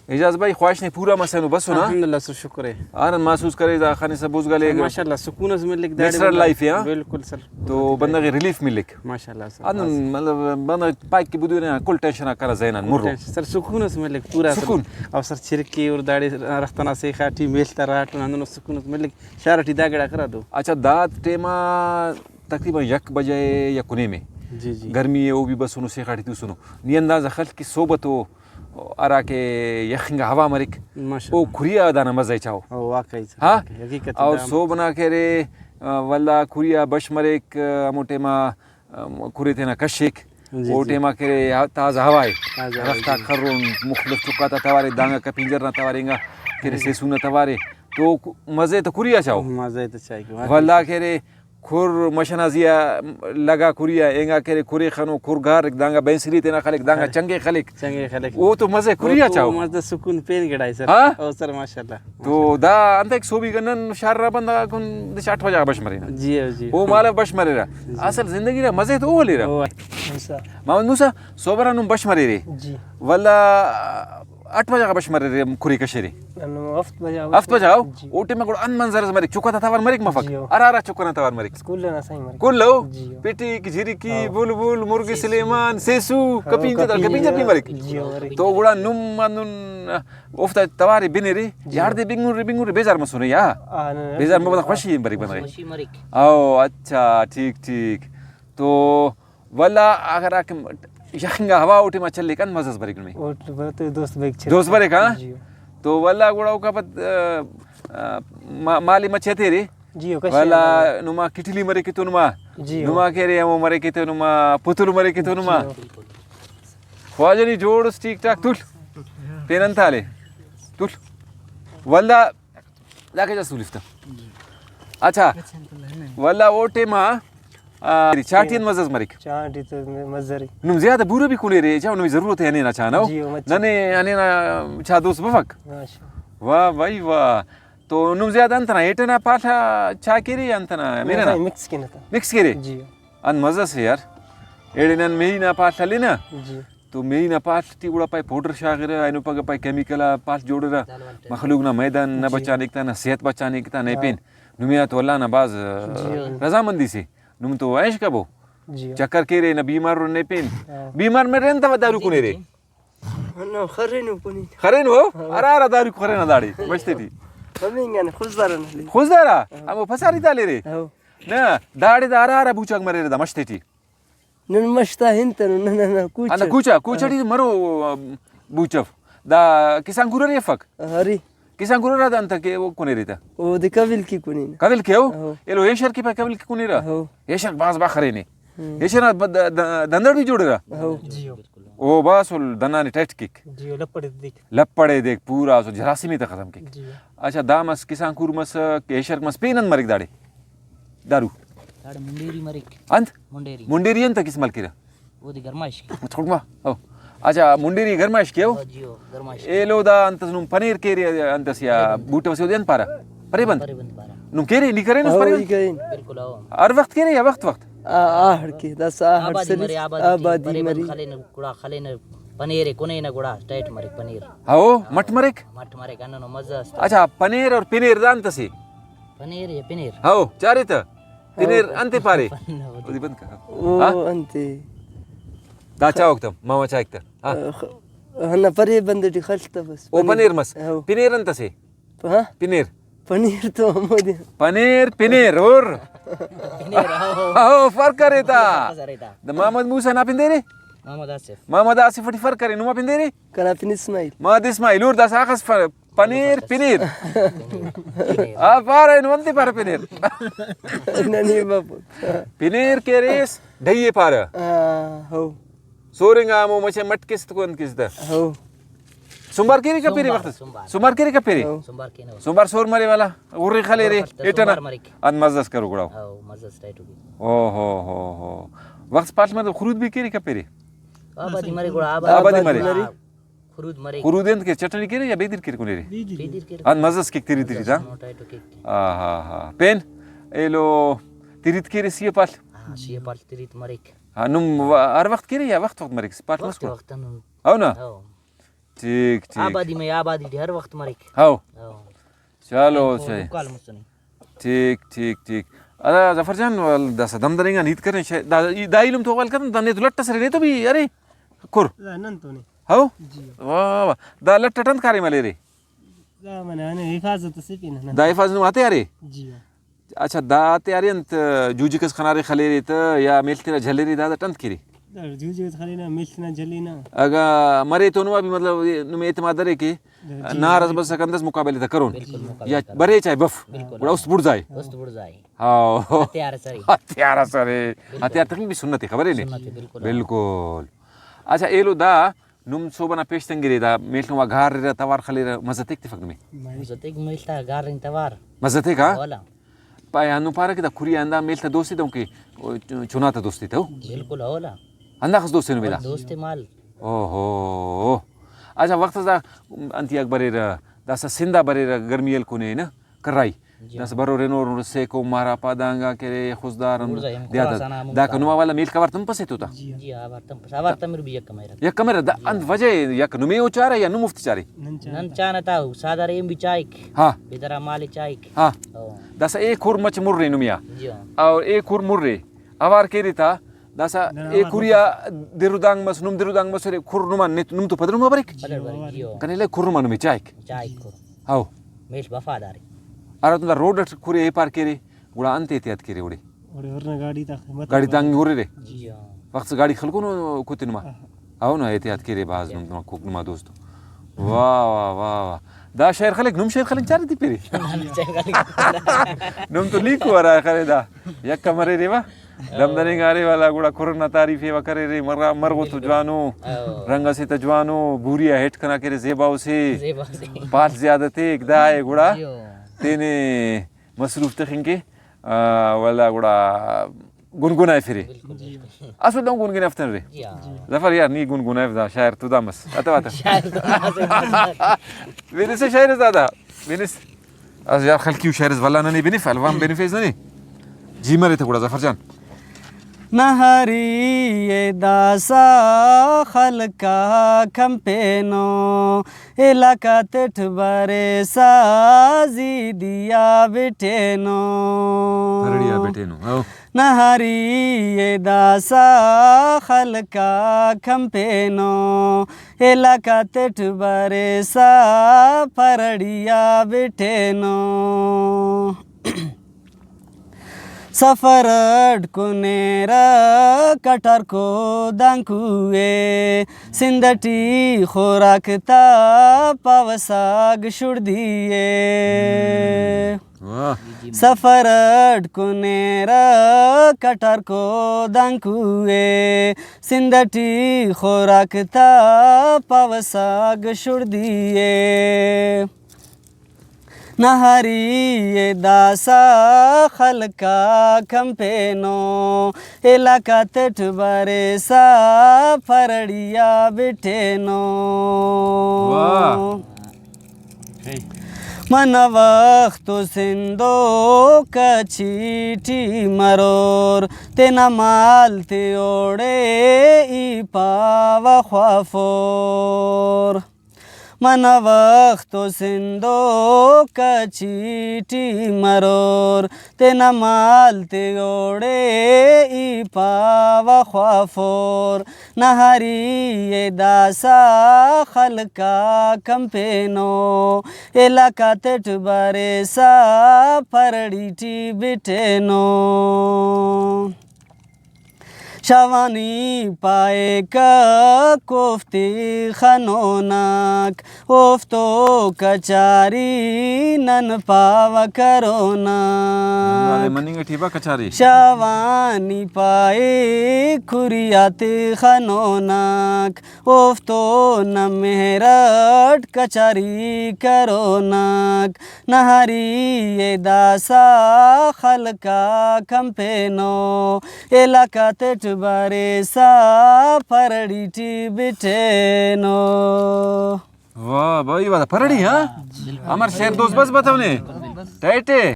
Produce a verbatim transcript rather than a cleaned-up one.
اعجاز بھائی، خواہش نے پورا مسنو، بسو نا؟ الحمدللہ سر، شکر ہے۔ آ نن محسوس کرے دا خنسہ بوزگا لے سر، ماشاءاللہ، سکون اس ملک داڑے نیچرل بندغ۔ لائف ہے، ہاں؟ بالکل سر۔ تو بندغ ءِ ریلیف ملک۔ ماشاءاللہ سر، ہندن ماشاءاللہ۔ مطلب بندغ پائک کہ بدو نا کل ٹینشن آک کنا ذہن آن مرو۔ ٹینشن سر، سکون اس ملک پورا سر۔ سکون۔ او سر چرکی اور داڑے رخت ئنا سیخا ٹی میڷ تا راہٹ ہندن سکون اس ملک۔ شار ٹی دا گڑاک ہرا دو۔ اچھا، دا ٹائما تقریباً یک بجہ یا کنے میں۔ جی، جی۔ گرمی ءِ، او بھی بسنو، سیخا ٹی توسنو۔ نی اندازہ خل کہ صحبہ تو ہراکہ یخنگا ہوا مریک، ماشاءاللہ۔ او کھری آ دانا مزہ ءِ چاہو۔ او واقعی سر، ہاں؟ واقعی حقیقت اور دا۔ صحب نا کہ ارے، آ، ولدا کھری آ بش مریک، آ، ہمو ٹائما، آ، کھرے تینا کشیک، جی، او جی۔ ٹائما کہ ارے تازہ ہوا ءِ۔ تازہ ہوا ءِ، رخت آک جی۔ خرون، مختلف چکا تا توارے، دانگا کپینجر نا توارے، انگا کہ ارے جی۔ سیسو نا توارے، تو مزہ تو کھری آ چاہو۔ مزہ تو چائک، واقعی۔ ولدا کہ ارے کھر مش ئنا زی آ لگا کھری آ، اینگا کہ ارے کھرے خنو، کھر گارک، دانگا بینسری تینا خلک، دانگا ہاں۔ چنگے خلک۔ چنگے خلک۔ او تو مزہ کھری آ او تو چاہو۔ مزہ سکون پین گڑائے سر۔ ہاں؟ او سر، ماشاءاللہ۔ تو دا انتئے کہ سہبی گنن شار نا بندغ آکن دچہ اٹ بجہ غا بش مرینہ۔ جی ہو، جی۔ او مالو بش مریرہ۔ جی۔ اصل زندگی نا مزہ تو او ہلیرہ۔ او۔ موسیٰ۔ محمد موسیٰ، سہب ئنا نم بش مریرے۔ جی۔ ولدا اٹ بجہ غا بش مریرے، کھرے کشیرے۔ ہنو، ہفت بجہ۔ ہفت بجہ او؟ جی۔ او ٹائما گڑا انت منظر ئس مریک، چکا تا توار مریک مفک؟ جی ہو۔ ہرا ہرا چکا نا توار مریک؟ کل ئنا سائیں مریک۔ کل او؟ جی ہو۔ پٹیک، جھرکی، ہاں۔ بلبل، مرغ سلیمان، سیسو، ہاں، کپینجر، کپینجر۔ کپینجر بھی مریک؟ جی ہو، مریک۔ تو گڑا نم ہندن اوفتا توارے بنرے، جی۔ یا ہڑدے بنگرے، بنگرے بیزار مسنے یا؟ آ، نہ، نہ، بیزار مبنہ، خوشی بریک بندغ۔ خوشی مریک۔ او، اچھا، ٹھیک، ٹھیک۔ تو ولدا اگر آ کہ یخنگا ہوا او ٹائما چلیک، انت مزہ ئس بریک نمے؟ او ٹائما تو دوست بریک چلیک۔ دوست بریک، ہاں؟ جی۔ تو ولدا گڑا اوکا پد، آ، آ، ما-، مالے مچے تیرے؟ جی، او کشے ولدا آن۔ نما کٹلی مریک تو نما؟ جی، او۔ نما کہ ارے ہمو مریک تو نما، پتل مریک تو نما؟ جی، او۔ خواجہ نی جوڑ اس، ٹھیک ٹھاک، تول۔ پین انت آلے؟ تول۔ ولدا دا کہ جس تولفتہ۔ اچھا۔ ولدا او ٹائما، آ، چاٹی انت مزہ ئس مریک؟ چاٹی تو مزہ ارے۔ نم زیادہ بورہ بھی کنیرے، چا نمے ضرورت ہے ہنینا چا نا؟ جی، او مچہ۔ ننے ہنینا چا دوست بفک؟ ماشاءاللہ۔ واہ بھائی واہ۔ تو نم زیادہ انت ئنا ہیٹ ئنا پاڷ آ چا کیرے یا انت ئنا میرہ نا؟ مکس کینہ تا۔ مکس کیرے؟ جی۔ انت مزہ سے یار۔ ایڑے نن مہی نا پاڷ ہلینہ۔ جی۔ تو مہی نا پاڷ ٹی گڑا پائے پوڈر شاغرہ، اینو پگہ پائے کیمیکل آ پاڷ جوڑرہ، مخلوق نا میدان نہ جی۔ بچانیک تا، نہ صحت بچانیک تا، نہ ہاں۔ پین۔ نمے آ تو اللہ نا بھاز، جی۔ رضامندی سے۔ نم تو عیش کبو۔ جی۔ چکر کیرے، نہ بیمار ارو، نہ پین۔ ہاں۔ بیمار مرے انت دارو کنے ارے؟ نہ، خرینو کنے۔ خرینو؟ ہاں۔ ہرا ہرا دارو خرینا داڑے، مش تیٹی۔ ہمینگان خضدار نا۔ خضدار آ؟ ہاں۔ ہمو پساری تا لیرے؟ ہاں۔ نہ، داڑے دا ہرا ہرا بوچاک مریرہ دا مش تیٹی۔ نن مش تا ہنتنو، نہ، نہ، نہ، کوچہ۔ ہندا کوچہ، کوچہ ٹی مرو، ام، بوچ اف۔ دا کسان کور ارے افک؟ ارے۔ کسان کور ارا دا انت کہ او کنے ریتہ؟ اودے کبل کہ کنینہ۔ کبل کہ او؟ ہو۔ ایلو ایشر کہ پائے کبل کہ کنے ارا؟ ہو۔ ایشر بھاز با خرینے۔ ہم۔ ایشر نا ب-، د-، د-، دندڑ بھی جوڑ ارا؟ ہو۔ جی ہو۔ او بس او دنانے ٹائٹ کیک۔ جی ہو، لپڑے دیک۔ لپڑے دیک پورا سو جراثیمی تا ختم کیک۔ جی ہو۔ اچھا، دا مس کسان کور مس، ایشر مس، پین انت مریک داڑے؟ دارو۔ داڑے منڈیری مریک۔ انت؟ منڈیری۔ منڈیری انت کس ملکرہ؟ اودے گرمائش کے۔ مچ خڑک ما۔ او۔ اچھا، منڈیری گرمائش کے او؟ ہاں جی، او گرمائش کے۔ ایلو دا انت نم پنیر کیرے انت اس یا بوٹہ سے اودے انت پارہ؟ پرے بند۔ پرے بند پارہ۔ نم کیرے، نی کرینس ہاں، پرے بند؟ ای کرین۔ بالکل، ہاں۔ ہر وقت کیرے یا وقت وقت؟ آ-، آہڑ کے، داسہ آہڑ آبادی سلیس۔ مرے، آبادی آبادی پرے بند مرے۔ خلینہ، گڑا خلینہ، پنیر کنینہ، گڑا ٹائٹ مریک پنیر۔ ہاں، او، مٹ مریک؟ مٹ مریک، ہندنو مزہ است۔ اچھا، پنیر اور پنیر دا انت سے؟ پنیر یا پنیر؟ ہاؤ، چارے تہ؟ پنیر ہاؤ۔ انتے پارے؟ پنیر۔ اودے بند کر۔ او ہاں؟ انتے۔ دا چاہوک تہ، ماما چائک تہ۔ ہاں۔ خ-، ہندا پرے بند ٹی خل تہ بس۔ او پنیر۔ پنیر مس۔ ہاؤ۔ پنیر انت سے؟ ہاں؟ پنیر۔ پنیر تو ہمودے۔ پنیر، پنیر، اور؟ پنیر، ہاؤ۔ ہاؤ، فرق ارے تا۔ فرق ارے تا۔ دا محمد موسیٰ نا پن دیرے؟ محمد آصف۔ محمد آصف ٹی فرق ارے، نما پن دیرے؟ کنا پن اسماعیل۔ محمد اسماعیل، اور داسہ اخس ف-، پنیر، پنیر۔ پنیر۔ آ پارہ اینو انتے پارہ پنیر۔ ننے بابو۔ پنیر کہ ریس، ڈھئی ئے پارہ۔ آ، ہو۔ سورنگا ہمو مچہ مٹ کس تو انت کس تہ۔ ہو۔ سنبار کیرے کپیرے سنبار، وخت اس؟ سنبار۔ سنبار کیرے کپیرے؟ ہو۔ سنبار کینہ۔ سنبار سور مرے والا، غرے خلیرے، غرے خلیرے، ایٹنا۔ سنبار مریک۔ انت مزہ اس کرو گڑا۔ ہو، مزہ اس ٹائٹ ہو گئی۔ او ہو ہو ہو۔ وخت پاڷ مریک، خرود بھی کیرے کپیرے؟ آبادی مرے گڑا، آبادی آبادی مرے۔ مرے۔ خرود مریک۔ خرود انت کہ چٹنی کیرے یا بیدیر کیرے کنیرے؟ بیدیر کیرے۔ انت مزہ اس کیک تیری تیری تا؟ ہاں، ٹائٹ کیک۔ آہا ہا۔ پین ایلو تیریت کیرے سی پاڷ؟ ہاں، سی پاڷ تیریت مریک۔ ہاں، نم و-، ہر وخت کیرے یا وخت وخت مریک؟ پاڷ وخت مسکو؟ وخت نم۔ ہو نا؟ ہو۔ ٹھیک، ٹھیک۔ آبادی میں آبادی ٹی ہر وقت مریک۔ ہاؤ۔ ہاؤ۔ چلو، ہاں، صحیح۔ دو کال مسنے۔ ٹھیک، ٹھیک، ٹھیک۔ ادا ظفر جان، ول داسہ دم درینگ آن ہیت کرین شے-، دا، دا ایلم تو حوال کرین، دا نے تو لٹ ئسرے، نے تو بھی ارے کر۔ دا نن تو نے۔ ہاؤ؟ جی۔ واہ، واہ۔ دا لٹ اٹ انت کاریم ہلیرے؟ دا منہ ہندا حفاظت اسے پین نن۔ دا حفاظت نم آتے ارے؟ جی ہاں۔ اچھا، دا آتے ارے انت جوجک اس خنارے خلیرے تہ یا میڷ تینا جھلیرے، دا، دا انت کیرے؟ دا جوجک اس خلینا، میڷ تینا جھلینا۔ اگہ مرے تو نما بھی مطلب نمے اعتماد ارے کہ جی، نار اس جی۔ بس کنت اس مقابلہ تا کرون۔ بالکل، مقابلہ یا کرون۔ برے چاہے بف، بالکل۔ گڑا است بڑزائے۔ است بڑزائے۔ ہاں۔ ہتھیار اس ارے۔ ہتھیار اس ارے۔ بالکل۔ ہتھیار تخنگ بھی سنت خبرے نے۔ سنت، بالکل۔ بالکل۔ اچھا، ایلو دا نم صوب ئنا پیش تنگرے، دا میڷ نما گاررہ، توار خلیرہ، مزہ تیک تفک نمے؟ مزہ تیک میڷ تا گارنگ توار۔ مزہ تیک، ہاں؟ اولا۔ پائے ہندن پارہ کہ دا کھری آ ہندا میڷ تا دوست ءِ، دہنکہ چنا تا دوست ءِ تہ۔ بالکل اولا۔ ہنداخس دوست ءِ نمے دا؟ دوست ءِ مال۔ اوہو۔ اچھا، وخت اس دا انتیاک بریرہ، داسہ سندھ آ بریرہ، گرمی ہلکنے نہ، کرائی۔ جی داسہ ہاں۔ برور ہنور سیکو مارا پا دانگا کرے، خضدار ہم بڑزا ہم دیاتا۔ خراسان آ ہم داکا دا۔ نما والا میل کوار تم پسے تو تا؟ جی ہاں۔ جی ہاں، اوار تم پسے، اوار تمر بھی یک کمرہ۔ یک کمرہ دا، جی انت ہاں۔ وجہ یک نمے او چارہ یا نم مفت چارے؟ نن چارہ۔ نن چانہ تا سادار ایم بھی چائک۔ ہاں۔ بدرا مال چائک۔ ہاں۔ او۔ داسہ اے کھر مچ مرے نمیا۔ جی ہاں۔ اور اے کھر مرے۔ اوار کیرے تا، داسہ نن اے اوار کھریا مفت۔ درودانگ مس، نم درودانگ مسرے، کھر نما نت، نم تو پدر نما بریک؟ جی پدر ہاں، بریک، اوار۔ جی ہاں۔ کنے لے کھر نما نمے چائک۔ چائک کھر۔ ہاؤ۔ میل وفادارے۔ ہراتم دا روڈ اٹ کھرے اے پار کیرے، گڑا انت احتیاط کیرے اوڑے؟ اوڑے ہرنا گاڑی تا خدمت گاڑی تانگنگ ہُررے؟ جی ہاں۔ وخت گاڑی خلکونو کتے نما؟ ہاں۔ ہاؤ نا، احتیاط کیرے بھاز نم، نما کوک نما دوستو۔ واہ، واہ، واہ، واہ۔ دا شعر خلک، نم شعر خلک چارے تے پیرے؟ نم تو لیکو ہرا خرے دا۔ یک کمرے ریوا۔ دم دننگ ارے والا گڑا کھر نا تعریف ءِ و کریرے، مرغ، مرغ تو جوانو، او۔ رنگ اسے تہ جوانو، بوری آ ہیٹ کنا کرے زیبا اسے، زیبا اسے۔ پال زیادہ تیک دا ءِ گڑا جیو۔ تینے مصروف تخنگ کے، آ، ولا گڑا گنگنائفرے۔ بالکل، جی۔ بالکل۔ اسل دہن گنگنافتنرے۔ جی ہاں۔ ظفر یار، نی گنگنائف دا شاعر تو دا مس۔ اتو اتو۔ شاعر تو دا مس۔ بنسے شاعر زیادہ۔ بنس۔ از یار خلقی شعر اس ولا ننے بنف، الوان بنفیس ننے۔ جی مرے تہ گڑا ظفر جان۔ نہاری ءِ داسہ خلق آک ہم پینو، علاقہ تیٹ بریسہ زیدی آ بٹینو۔ پرڑی آ بٹینو، ہو۔ نہاری ءِ داسہ خلق آک ہم پینو، علاقہ تیٹ بریسہ پرڑی آ بٹینو۔ سفر اٹ کنیرہ کٹار کودانکو ءِ، سندھ ٹی خوراک تا پاوہ ساگ شڑدی ءِ۔ واہ۔ سفر اٹ کنیرہ کٹار کودانکو ءِ، سندھ ٹی خوراک تا پاوہ ساگ شڑدی ءِ۔ نہاری ءِ داسہ خلق آک ہم پینو، علاقہ تیٹ بریسہ پرڑی آ بٹینو۔ واہ۔ منہ وخت و سندھ و کچھی ٹی مرور، تینا مال تے اوڑے ای پاوہ خوافور۔ منہ وخت و سندھ و کچھی ٹی مرور، تینا مال تے اوڑے ای پاوہ خوافور۔ نہاری ءِ داسہ خلق آک ہم پینو، علاقہ تیٹ بریسہ پرڑی ٹی بٹینو۔ شاوانی پائک اوفتے خنونک، اوفتو کچاری نن پاوہ کرونک۔ نن دادے مننگ ٹی با کچاری۔ شاوانی پائک کھریاتے خنونک، اوفتو نن مہر اٹ کچاری کرونک۔ نہاری ءِ داسہ خلق آک ہم پینو، علاقہ تیٹ بریسہ پرڑی ٹی بٹینو۔ واہ بھائی واہ، پرڑی، ہاں؟ امر شعر دوست بس بتونے۔ ٹائٹ ہے۔